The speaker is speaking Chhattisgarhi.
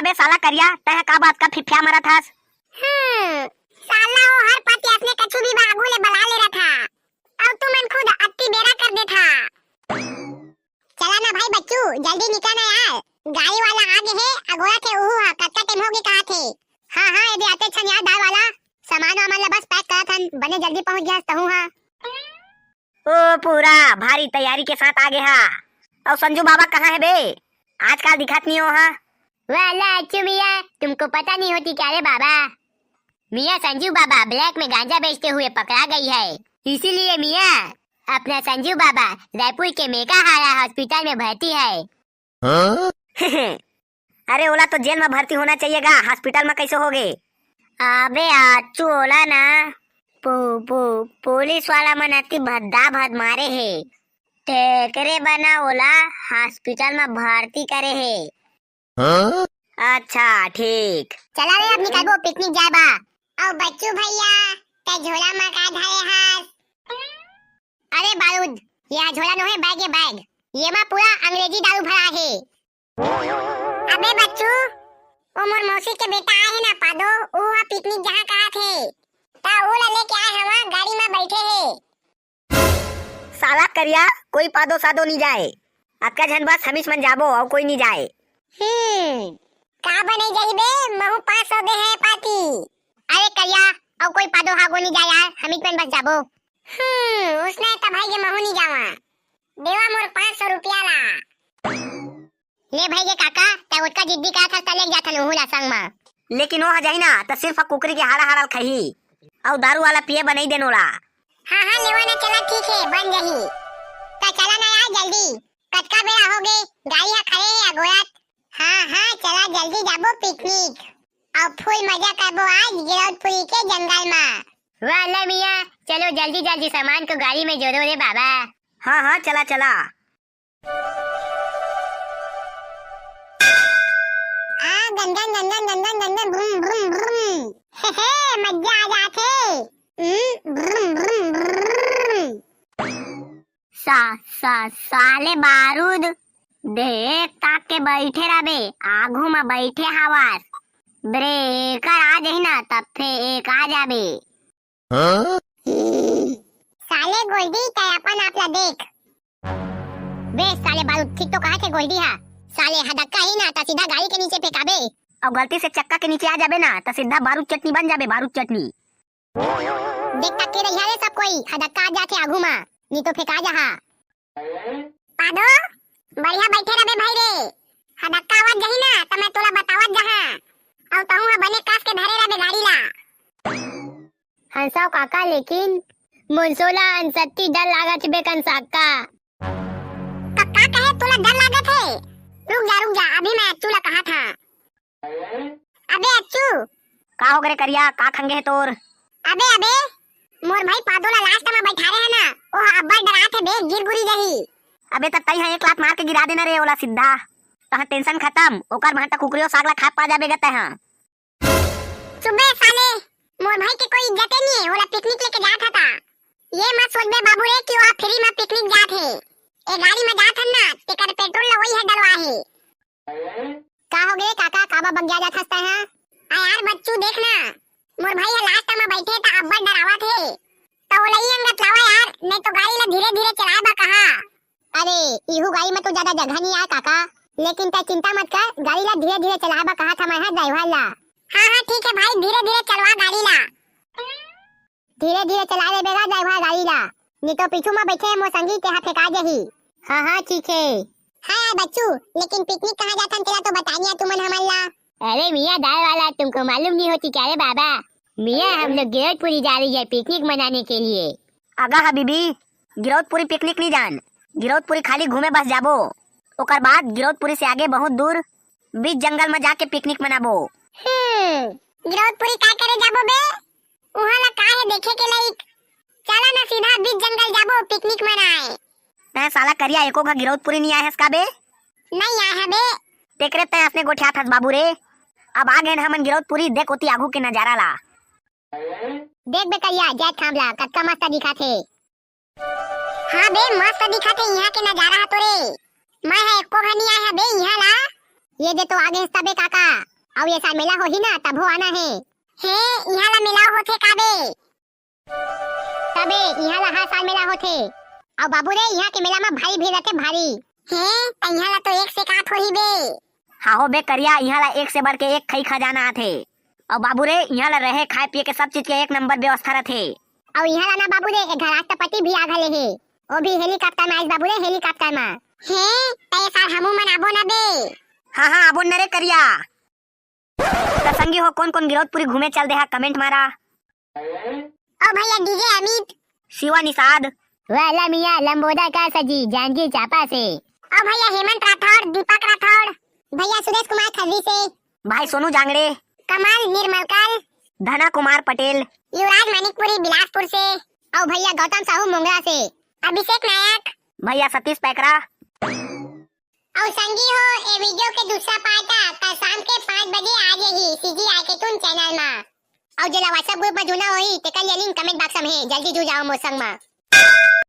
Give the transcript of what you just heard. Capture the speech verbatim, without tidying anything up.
बे साला करिया, तैं ह का बात का फिफिया मरत हस? हम्म, साला वो हर पाती असने कछु भी आगू ले बला ले रहा था। अउ तुमन खुद अत्ती बेरा कर देथा। चला ना भाई बच्चू, जल्दी निकल ना यार, गाड़ी वाला आ गे हे, अगोरा थे उहू हा, कतका टाइम हो गे कहा थे। हाँ हाँ, ये दे आते छन यार दाल वाला, सामान वामान ला बस पैक करत हन, बने जल्दी पहुंच गया तहूँ हा। ओ पूरा भारी तैयारी के साथ आ गे हा। अउ संजू बाबा कहाँ हे बे? आजकल दिखत नहीं हो हा। वाह ला अच्छू मियाँ, तुमको पता नहीं होती क्या रे बाबा? मियाँ संजू बाबा ब्लैक में गांजा बेचते हुए पकड़ा गई है, इसीलिए मियाँ अपना संजू बाबा रायपुर के मेकाहारा हॉस्पिटल में भर्ती है। हाँ? अरे ओला तो जेल में भर्ती होना चाहिए गा, हॉस्पिटल में कैसे हो गे? अबे आचू ओला ना पु, पु, पुलिस वाला मन अति भद्दा भद मारे हे, तेकरे बना ओला हॉस्पिटल में भर्ती करे हे। हाँ? अच्छा ठीक। चला रे अब निकलबो पिकनिक जाए बा। अउ बच्चू भैया, तै झोला में का धरे हस? अरे बारूद, ये झोला नोहे, बैग हे बैग। ये मा पूरा अंग्रेजी दारू भरा हे। अबे बच्चू, ओ मोर मौसी के बेटा आए हे ना पादो, ऊ हा पिकनिक जहाँ कहा थे, ता ऊ ला लेके आए हवा, गाड़ी में बैठे हे। साला करिया, कोई पादो सादो नी जाए, अतका झन बस हमीच मन जाबो अउ कोई नी जाए। हम्म, का बने जाही बे, महू पाँच सौ दे हे पाती। अरे करिया, अउ कोई पादो हागो नी जाए यार, हमीच मन बस जाबो। हम्म, उसने त भाई ये महू नी जावा। देवा मोर पाँच सौ रुपया ला। ले भाई के काका, तै ओतका जिद्दी का था, तै लेके जाथन उहू ला संग मा। लेकिन वो ह जाही ना, त सिर्फ कुकरी के हाड़ा हाड़ा ल खाही, अउ दारू वाला पिए बर नइ देन ओला। हाँ हाँ, लेवा ना, चला ठीक हे, बन जाही। त चला ना यार जल्दी, कतका बेरा हो गे, गाड़ी ह खड़े हे अगोरत। हाँ हाँ, चला जल्दी जाबो पिकनिक, अउ फुल मजा करबो आज गिरौदपुरी के जंगल मा। वाह ले मियाँ, चलो जल्दी जल्दी सामान को गाड़ी में जोड़ो रे बाबा। हाँ हाँ, चला चला। आ, gun, gun, gun, gun, gun, gun, gun, gun, ब्रुम, ब्रुम, ब्रुम। हे, हे, मजा आ जाथे। हम्म, ब्रुम, ब्रुम, ब्रुम। सा, सा, साले बारूद, देख ताक के बैठे रबे, आगू म बैठे हवस। ब्रेकर आ जाही ना, तब फेंका जाबे। हाँ? साले गोल्डी, तै अपन आप ला देख। बे साले बारूद, ठीक तो कहा थे गोल्डी हा। साले हदक्का ही ना, त सीधा गाड़ी के नीचे फेंकाबे। अउ गलती से चक्का के नीचे आ जाबे ना, त सीधा बारूद चटनी बन जाबे, बारूद चटनी। देख तक के रहिया रे सब कोई, हदक्का आ जाथे आगू मा, नी तो फेंका जाहा। पादो, बढ़िया बैठे रबे भाई रे। हदक्का आवत जही ना, त मैं तोला बतावत जहा। अउ तहूँ ह बने कस के धरे रबे गाड़ी ला। हंसाव काका, लेकिन मोंसोला अनसत्ती डर लागत बे कंसाका। का, का कहे तोला डर लागत हे? रुक जा, रुक जा, अभी मैं अच्छू ला कहा था। अबे अच्छू। का हो गे रे करिया, का खंगे हे तोर? अबे, अबे, मोर भाई पादो ला लास्ट में बैठारे हे ना, ओह अब्बड़ डरात हे बे, गिर गुरी जही। अबे त तई ह एक लात मार के गिरा देना रे ओला सीधा। तहां टेंशन खत्म, ओकर भांटा कुकरियो साग ला खा पा जाबे ग तहां। चुप बे साले, मोर भाई के कोई इज्जते नहीं है, ओला पिकनिक लेके जात हता। ये मत सोचबे बाबू रे कि ओहा फ्री में पिकनिक जात हे। ए गाड़ी में जात हन ना, तेकर पेट्रोल ला वही है डलवा हे। का हो गे काका, काबर बगिया जात हस तैं हा? आ यार बच्चू देख ना, मोर भाई ह लास्ट में बैठे त अब्बड़ डरावत हे। त ओला ई अंगत लावा यार, नहीं तो गाड़ी ला धीरे धीरे चलाए बा कहा। अरे, इहू गाड़ी में तो ज्यादा जगह नहीं आय काका, लेकिन तै चिंता मत कर, गाड़ी ला धीरे धीरे चलाए बा कहा था मैं हा ड्राइवर ला। हाँ हाँ ठीक है भाई, धीरे धीरे चलवा गाड़ी ला। धीरे धीरे चला ले बेगा ड्राइवर गाड़ी ला, नी तो पीछू में बैठे मोर संगी तेहा फेंका जही। हाँ हाँ ठीक है। हाँ यार बच्चू, लेकिन पिकनिक कहाँ जाथन तेला तो बतानिया तुमन हमन ला। अरे मियाँ दाल वाला, तुमको मालूम नहीं होती क्या रे बाबा? मियाँ, हम लोग गिरौदपुरी जा रही है पिकनिक मनाने के लिए। अगा हबीबी, गिरौदपुरी पिकनिक नहीं जान, गिरौदपुरी खाली घूमे बस जाबो। ओकर बाद गिरौदपुरी से आगे बहुत दूर बीच जंगल में जाके पिकनिक मनाबो। हम्म, गिरौदपुरी का करे जाबो बे? उहाँ ला का हे देखे के लाइक? चला ना सीधा बीच जंगल जाबो पिकनिक मनाए। तैं साला करिया एको घा गिरौदपुरी नहीं आए हस का बे? नहीं आए हबे। तेकरे तैं असने गोठियात हस बाबू रे। अब आ गए हमन गिरौदपुरी, देख ओती आगू के नजारा ला। देख बे करिया, जैत खाम ला कतका मस्त दिखत हे। हाँ बे, मस्त दिखत हे इहाँ के नजारा ह तो रे। मैं ह एको घनी आए ह बे इहाँ ला। ये दे तो आगे हस तबे काका। अउ ये साल मेला होही ना, तभो आना हे। हे, इहाँ ला मेला होथे का बे? तबे, इहाँ ला हर साल मेला होथे। अउ बाबू रे, इहाँ के मेला म भारी भीड़ रथे, भारी। हे, त इहाँ ला तो एक से एक आत होही बे। हाँ हो बे करिया, इहाँ ला एक से बढ़ के एक खई खजाना आथे। अउ बाबू रे, इहाँ ला रहे, खाए, पिए के सब चीज के एक नंबर व्यवस्था रथे। अउ इहाँ ला ना बाबू रे, एक घर राष्ट्रपति भी आ घले हे। वो भी helicopter म आइस बाबू रे, helicopter म। हे, त ये साल हमू मन आबो ना बे। हाँ, हाँ, आबो न रे करिया। त संगी हो, कोन कोन गिरौदपुरी घूमे चल दे हा, comment मारा। ओ भैया डीजे अमित। शिवा निषाद। वाला मियाँ लंबोदा का सजी, जांजगीर चांपा से। ओ भैया हेमंत राठौड़, दीपक राठौड़। भैया सुरेश कुमार खर्री से। भाई सोनू जांगड़े। कमल निर्मलकर। धना कुमार पटेल। युवराज मणिकपुरी बिलासपुर से। अउ भैया गौतम साहू मोंगरा से। अभिषेक नायक। भैया सतीश पैकरा। अउ संगी हो, ए video के दूसरा part आ कल शाम के पाँच बजे आ जाही CG iCartoon channel मा। अउ जेला WhatsApp group मा जुड़ना होही, तेकर लिए link comment box में हे, जल्दी जुड़ जाओ मोर संग मा।